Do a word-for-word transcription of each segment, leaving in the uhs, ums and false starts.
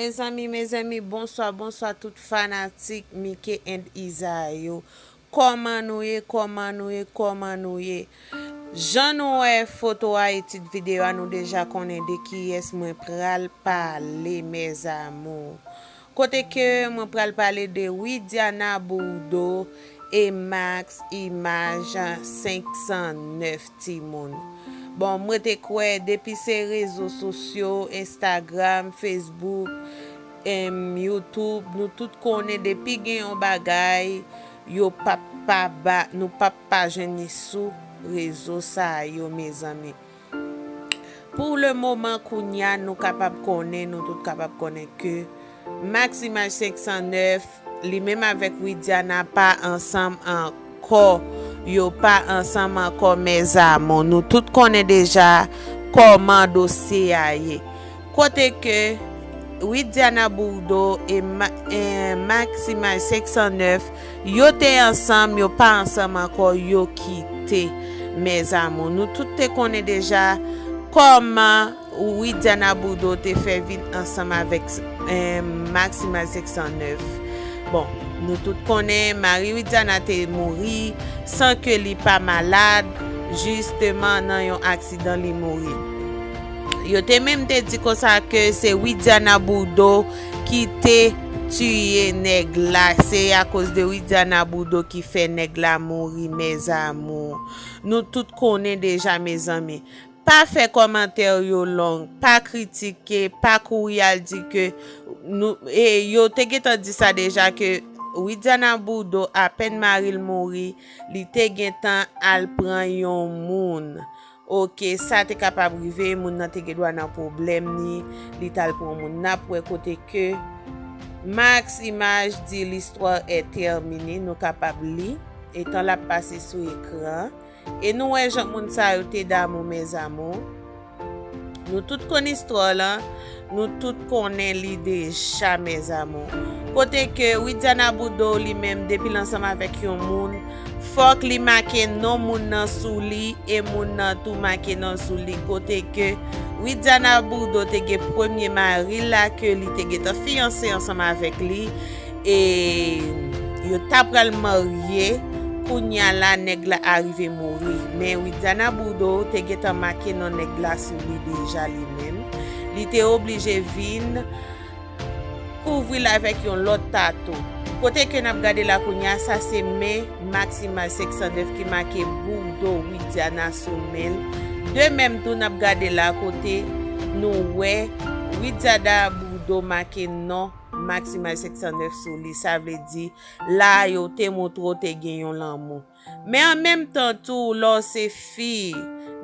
Mezanmi, mezanmi, bonswa, bonswa tout fanatik Mike and Iza yo. Kòman nou ye, kòman nou ye, kòman nou ye? Jan nou wè foto a e tit videyo a, nou deja konnen de kiyès mwen pral pale, mes amours. Kote ke mwen pral pale de Widiana Bourdeau e Max Image senk san nèf timoun. Bon, mwen te kwè depi se rezo sosyo, Instagram, Facebook, em, YouTube, nou tout konnen depi gen yon bagay, yo p ap pa ba, nou p ap pa jwenn li sou rezo sa yo, mezanmi. Pou le moman, kounya, nou kapab konnen, nou tout kapab konnen ke Max Image senk san nèf, li menm avèk Widiana pa ansanm ankò. Yo pa ansanm ankò, mes amours. Nou tout konnen deja kòman dosye a ye. Kote ke Widiana Bourdeau e Ma-, e Max Image senk san nèf, yo te ansanm, yo pa ansanm ankò, yo kite, mes amours. Nou tout te konnen deja kòman Widiana Bourdeau te fè vin ansanm avèk, eh, Max Image senk san nèf. Bon, nou tout konnen mari Widiana te mouri san ke li pa malad, jisteman nan yon aksidan li mouri. Yo te menm te di konsa ke se Widiana Bourdeau ki te tiye nèg la. Se akoz de Widiana Bourdeau ki fè nèg la mouri, mes amours. Nou tout konnen deja, mezanmi. Pa fè kòmantè yo long, pa kritike, pa kouri al di ke nou, e yo te gentan di sa deja ke Widiana Bourdeau apèn mari l mouri, li te gentan al pran yon moun. Oke, sa te kapab rive, moun nan te gen dwa nan pwoblèm ni, li t al pran moun. N ap wè kote ke Max Image di l'histoire est terminée, nou kapab li, etan l ap pase sou ekran. E nou wè jan moun sa yo te damou, mes amours. Nou tout konn istwa lan, nou tout konnen li deja, mes amours. Kote ke Widiana Bourdeau li menm, depi l ansanm avèk yon moun, fòk li make non moun nan sou li, e moun nan tou make non sou li. Kote ke Widiana Bourdeau te gen premye mari la, ke li te gentan fiyanse ansanm avèk li, e yo ta pral marye, kounya la nèg la arive mouri. Men Widiana Bourdeau te gentan make non nèg la sou li deja li menm. Li te oblije vin kouvri l avèk yon lòt tato. Kote ke n ap gade la kounya, sa se men Max Image senk san nèf ki make Bourdeau Widiana sou men l. De menm tou n ap gade la kote nou wè Widiana Bourdeau make non Max Image senk san nèf sou li. Sa vle di, la yo te montre w te gen yon lanmou. Men an menm tan tou, lè w se fi,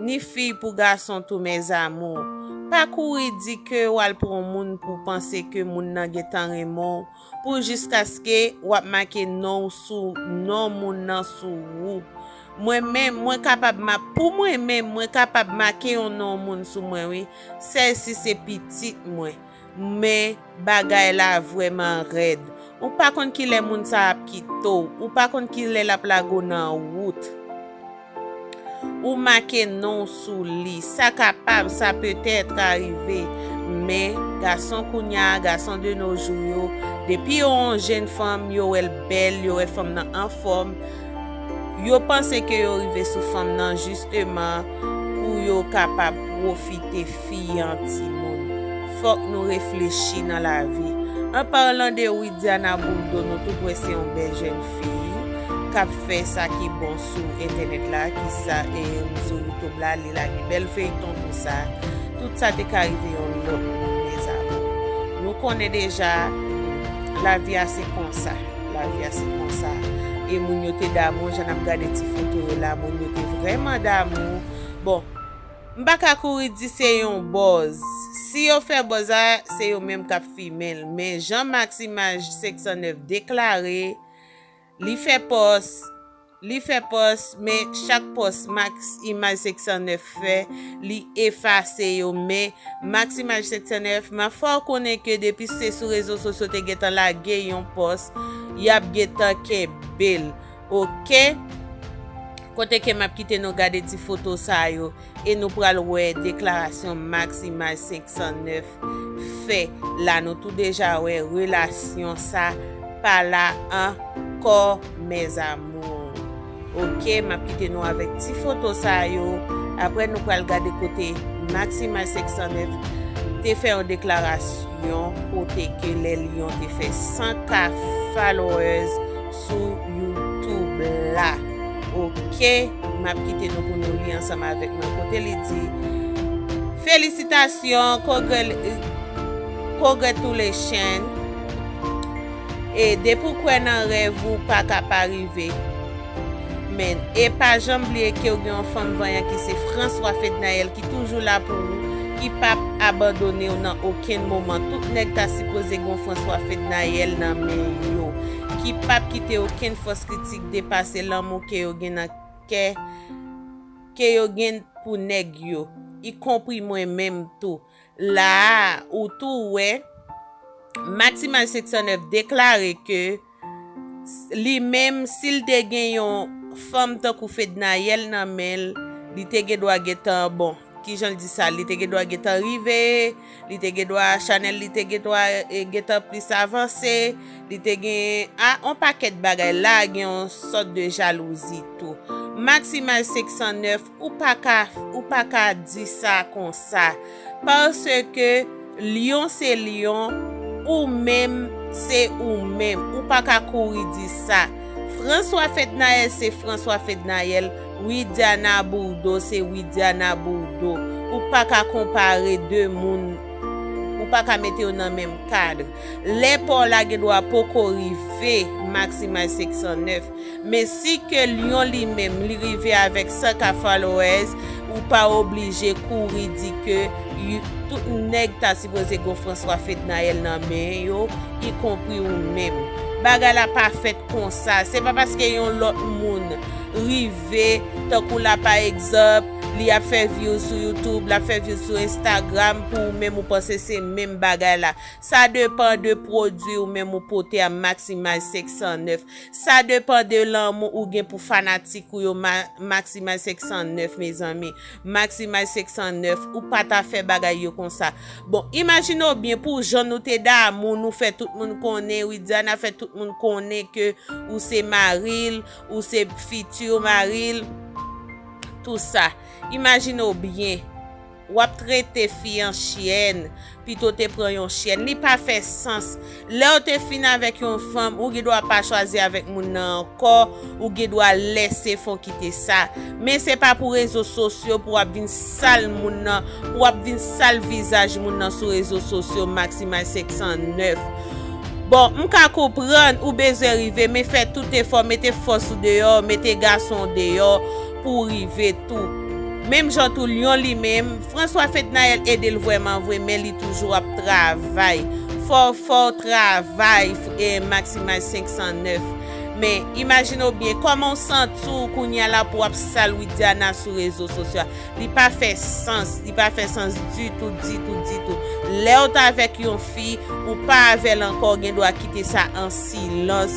ni fi pou gason tou, mes amours, pa kouri di ke w al pran moun pou w panse ke moun nan gentan renmen w, pou jiskaske w ap make non w sou non moun nan sou ou. Mwen menm, mwen kapab ma-, pou mwen menm, mwen kapab make yon non moun sou mwen, wi. Sèl si se pitit mwen. Men bagay la vrèman rèd. Ou pa konn kilè moun sa ap kite w. Ou pa konn kilè l ap lage w nan wout. Ou make non w sou li. Sa kapab, sa petèt ka rive. Men gason kounya, gason de nos jours yo, depi yo yon jenn fanm, yo wè l bèl, yo wè fanm nan anfòm, yo panse ke yo rive sou fanm nan jisteman pou yo kapab pwofite fi an timoun. Fòk nou reflechi nan lavi. An palan de Widiana Bourdeau, nou tout wè se yon bèl jèn fi k ap fè sa ki bon sou entènèt la, ki sa, e, sou YouTube la, li lage bèl feyton, tou sa. Tout sa te ka rive yon lòt moun, mes amours. Nou konnen deja, lavi a se konsa. Lavi a se konsa. E moun yo te damou, jan n ap gade ti foto yo la, moun yo te vrèman damou. Bon, m pa ka kouri di se yon buzz. Si yo fè buzz la, se yo menm k ap fimen l. Men jan Max Image senk san nèf deklare, li fè pòs, li fè pòs, men chak pòs Max Image senk san nèf fè, li efase yo. Men Max Image senk san nèf, m ap fè w konnen ke depi se sou rezo sosyo te gentan lage yon pòs, y ap gentan kenbe l. Oke? Kote ke m ap kite nou gade ti foto sa yo, e nou pral wè deklarasyon Maximaj senk san nèf fè. La nou tou deja wè relasyon sa pa la ankò, mes amours. Ok, m ap kite nou avèk ti foto sa yo. Apre nou pral gade kote Maximaj senk san nèf te fè yon deklarasyon kote ke lè Lyon te fè san K followers sou YouTube la. Ok, m ap kite nou pou nou li ansanm avèk mwen. Kote li di, felisitasyon, congratulations. E depi w kwè nan rèv ou, pa ka pa rive. Men, e pa janm bliye ke w gen yon fanm vanyan ki se François Fednaelle ki toujou la pou ou, ki p ap abandone w nan okenn moman. Tout nèg ta sipoze gen yon François Fednaelle nan men yo, ki p ap kite okenn fòs kritik depase lanmou ke yo gen nan kè, ke yo gen pou nèg yo, ikonpri mwen menm tou. La a, ou tou wè, Maximaj senk san nèf deklare ke s- li menm, si l te gen yon fanm tankou Fednaelle nan men l, li te gen dwa gentan, bon, kijan l di sa, li te gen dwa gentan rive, li te gen dwa, chanèl li te gen dwa, eh, gentan plis avanse, li te gen, a, on pakèt bagay la, gen yon sòt de jalouzi tou. Maximaj senk san nèf, ou pa ka, ou pa ka di sa konsa. Paske Lyon se Lyon, ou menm se ou menm. Ou pa ka kouri di sa. François Fednaelle se François Fednaelle, Widiana Bourdeau se Widiana Bourdeau. Ou pa ka konpare de moun, ou pa ka mete yo nan menm kad. Lè pa w la gen dwa poko rive Maximaj senk san nèf. Men si ke Lyon li menm, li rive avèk san K followers, ou pa oblije kouri di ke y- tout nèg ta sipoze gen François Fednaelle nan men yo, ikonpri ou menm. Bagay la pa fèt konsa. Se pa paske yon lòt moun rive, tankou la pa egzanp, li ap fè views sou YouTube, l ap fè views sou Instagram, pou ou menm ou panse se menm bagay la. Sa depan de pwodui ou menm ou pote a Maximaj senk san nèf. Sa depan de lanmou ou gen pou fanatik ou yo, Ma- Maximaj senk san nèf, mezanmi. Maximaj senk san nèf, ou pa ta fè bagay yo konsa. Bon, imajine w byen pou jan nou te damou, nou fè tout moun konnen, Widiana fè tout moun konnen ke ou se mari l, ou se fiti mari l, tou sa. Imajine w byen, w ap trete fi an chyèn, pito te pran yon chyèn. Li pa fè sans. Lè w te fin avèk yon fanm, ou gen dwa pa chwazi avèk moun nan ankò, ou gen dwa lèse fon kite sa. Men se pa pou rezo sosyo pou w ap vin sal moun nan, pou w ap vin sal vizaj moun nan sou rezo sosyo, Maximaj senk san nèf. Bon, m ka konprann ou bezwen rive, men fè tout efò, mete fòs ou deyò, mete gason ou deyò pou w rive tou. Menm jan tou Lyon li menm, François Fednaelle ede l vrèman vre, men li toujou ap travay. Fò, fò w travay, f- e Maximaj senk san nèf. Men, imajine w byen, kòman w santi w kounye a la pou w ap sal Widiana sou rezo sosyo a? Li pa fè sans, li pa fè sans ditou, ditou, ditou. Lè w t avèk yon fi, ou pa avè l ankò, w gen dwa kite sa an silans.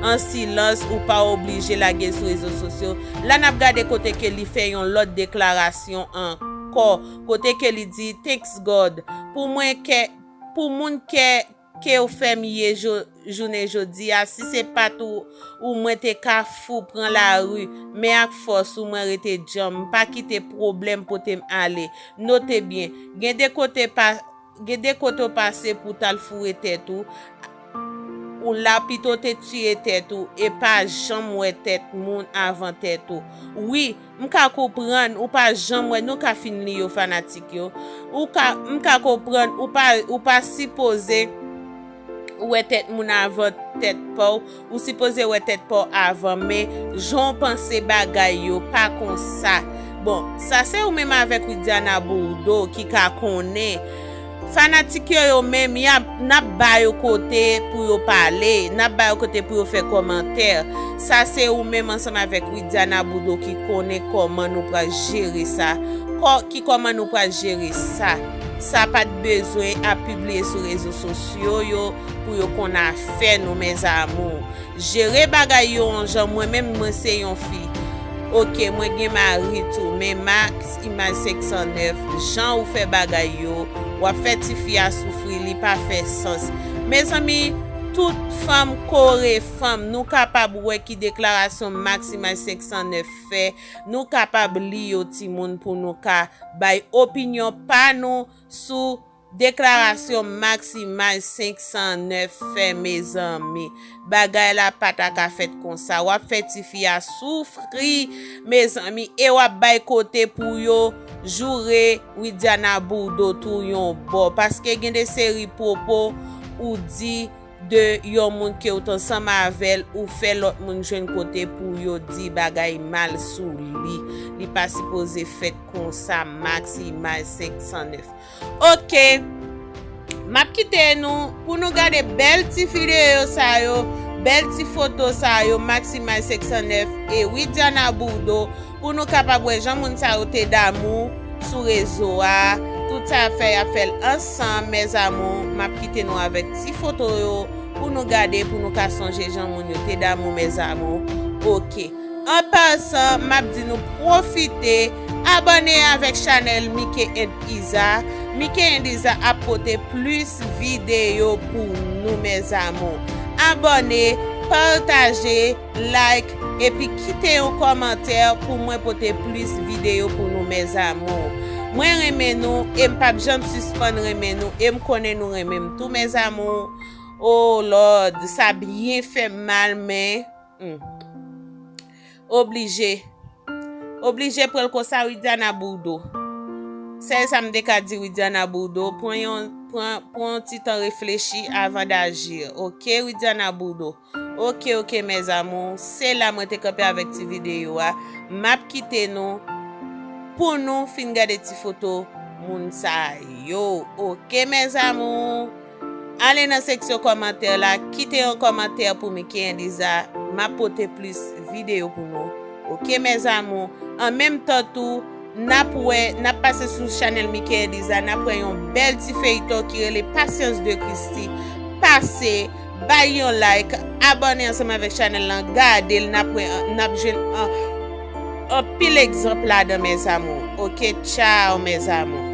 An silans, ou pa oblije lage l sou rezo sosyo. La n ap gade kote ke li fè yon lòt deklarasyon ankò, kote ke li di, thanks God, pou mwen kè, pou moun kè, ke w fè m ye jo- jounen jodi a, si se pa t ou, ou mwen te ka fou pran lari, men ak fòs ou mwen rete djanm, m pa kite pwoblèm pote m ale. Note byen, gen de kote pa, gen de kote w pase pou w t al foure tèt ou, ou la pito te tiye tèt ou, e pa janm wè tèt moun avan tèt ou. Wi, m ka konprann, ou pa janm wè, nou ka fin li yo fanatik yo. Ou ka, m ka konprann, ou pa, ou pa sipoze wè tèt moun avan tèt pa w, ou sipoze wè tèt pa w avan, men jan w panse bagay yo pa konsa. Bon, sa se ou menm avèk Widiana Bourdeau ki ka konnen. Fanatik yo, yo menm, y ap, n ap ba yo kote pou yo pale, n ap ba yo kote pou yo fè kòmantè. Sa se ou menm ansanm avèk Widiana Bourdeau ki konnen kòman nou pral jere sa. Kò- ki kòman nou pral jere sa. Sa pa t bezwen ap pibliye sou rezo sosyo yo pou yo konn afè nou, mes amours. Jere bagay yo yon jan, mwen menm, mwen se yon fi. Ok, mwen gen mari tou, men Max Imaj senk san nèf, jan ou fè bagay yo, w ap fè tifi a soufri, li pa fè sans. Mezanmi, tout fanm kore fanm, nou kapab wè ki deklarasyon Max Imaj senk san nèf fè, nou kapab li yo timoun pou nou ka bay opinyon pa nou sou deklarasyon Max Imaj senk san nèf fè, mezanmi. Bagay la pa ta ka fèt konsa. W ap fè tifi a soufri, mezanmi, e w ap bay kote pou yo joure Widiana Bourdeau tou yon bò. Paske gen de seri pwopo ou di de yon moun ke w t ansanm avè l, ou fè lòt moun jwenn kote pou yo di bagay mal sou li. Li pa sipoze fèt konsa, Max Imaj senk san nèf. Ok. M ap kite nou pou nou gade bèl ti videyo sa yo, bèl ti foto sa yo, Max Imaj senk san nèf e Widiana Bourdeau, pou nou kapab wè jan moun sa yo te damou sou rezo a. Tout sa y ap fè, y ap fè l ansanm, mes amours. M ap kite nou avèk ti foto yo pou nou gade, pou nou ka sonje jan moun yo te damou, mes amours. Ok. An pasan, m ap di nou pwofite abòne avèk chanèl Mike and Iza. Mike and Iza ap pote plis videyo pou nou, mes amours. Abòne, pataje, like, epi kite yon kòmantè pou mwen pote plis videyo pou nou, mes amours. Mwen renmen nou, e m p ap janm sispann renmen nou, e m konnen nou renmen m tou, mes amours. Oh Lord, sa byen fè m mal, men, hmm. Oblije. Oblije pran l konsa, Widiana Bourdeau. Sèl sa m te ka di Widiana Bourdeau, pran yon, pran, pran yon ti tan reflechi avan d'agir. Ok, Widiana Bourdeau. Ok, ok, mes amours. Se la mwen te kanpe avèk ti videyo a. M ap kite nou pou nou fin gade ti foto moun sa yo. Ok, mes amours. Ale nan seksyon kòmantè la, kite yon kòmantè pou Mike and Iza. M ap pote plis videyo pou nou. Ok, mes amours. An menm tan tou, n ap wè, n ap pase sou chanèl Mike and Iza, n ap wè yon bèl ti feyton ki rele Patience de Christie. Pase, bay yon like, abòne ansanm avèk chanèl lan, gade l, n ap wè, n ap jwenn an, anpil egzanp ladan, mes amours. Ok, tchao, mes amours.